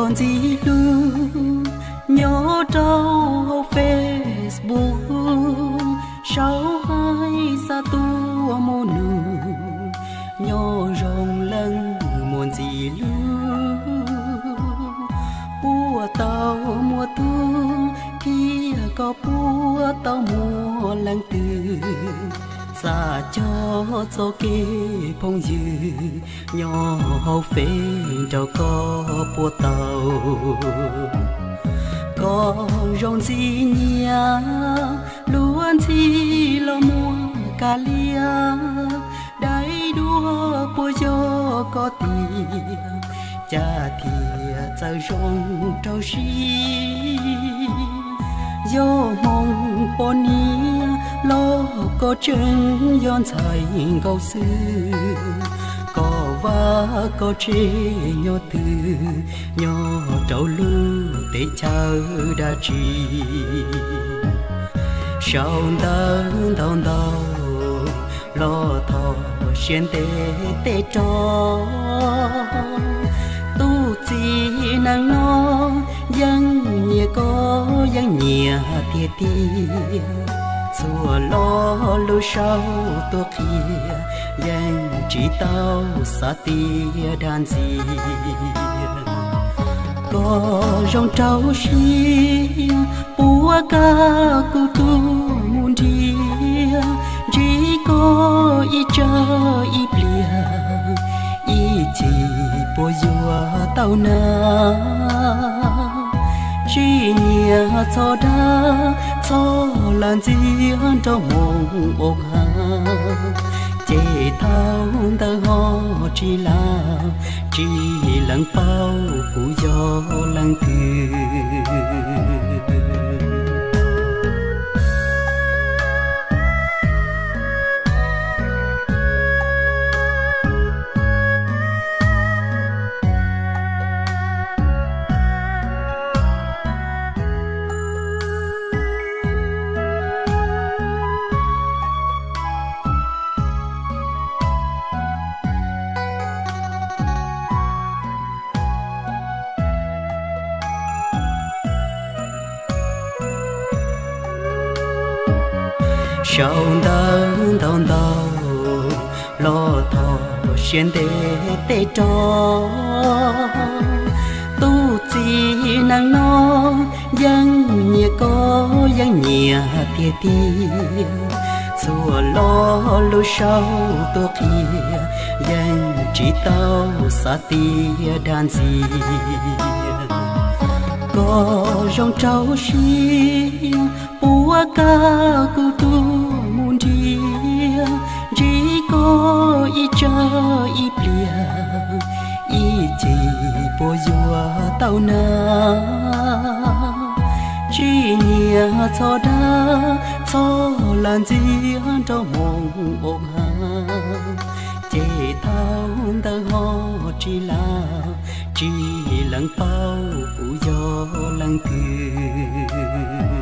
Ntxim hlub nyob rau hauv Facebook, sau hais xa tuaj mus nug, nyob zoo leej muam ntxim hlub, puas tau muaj tub thiab koj puas tau muaj leej twg, xa cov txoj kev phooj ywg nyob hauv Fev nrog koj puas tau. Koj zoo ntxim nyiam luag ntxhi los muaj kav liam, dai duab puas yog koj tiag, cas thiaj txawj zoo rau siab. Yog hmoov poj niam los koj tseem yog ntxhais nkauj xwb, koj vaj koj tsev nyob twg, nyob rau lub teb chaws dab tsi. Sau ntawv ntau ntau los thov siab ntev tej rog, tus txiv neej no yeej nyiam koj yeej nyiam tiag tiag, txhua lo lus sau tuaj qhia yeej tsis tau xav tias dag ntxias. Koj zoo rau siab, puas kav kuv tuaj mus nrhiav, ntsib koj ib tsawg ib pliag, ib chim puas yuav tau na. Tsis nyiam txhob dag, txhob lam ntxias nrog hmoov ua ha, ces thaum ntawd ho tsis lam tsis lees paub kuv yog leej twg. Sau ntawv ntau ntau los thov siab ntev tej rog, tus txiv neej no yeej nyiam koj yeej nyiam tiag tiag, txhua lo lus sau tuaj qhia yeej tsis tau xav tias dag ntxias. Koj zoo rau siab, puas kav kuv tuaj mus nrhiav, ntsib koj ib tsawg ib pliag, ib chim puas yuav tau na. Tsis nyiam txhob dag, txhob lam ntxias nrog hmoov ua ha, ces thaum ntawd ho tsis lam tsis lees paub kuv yog leej twg.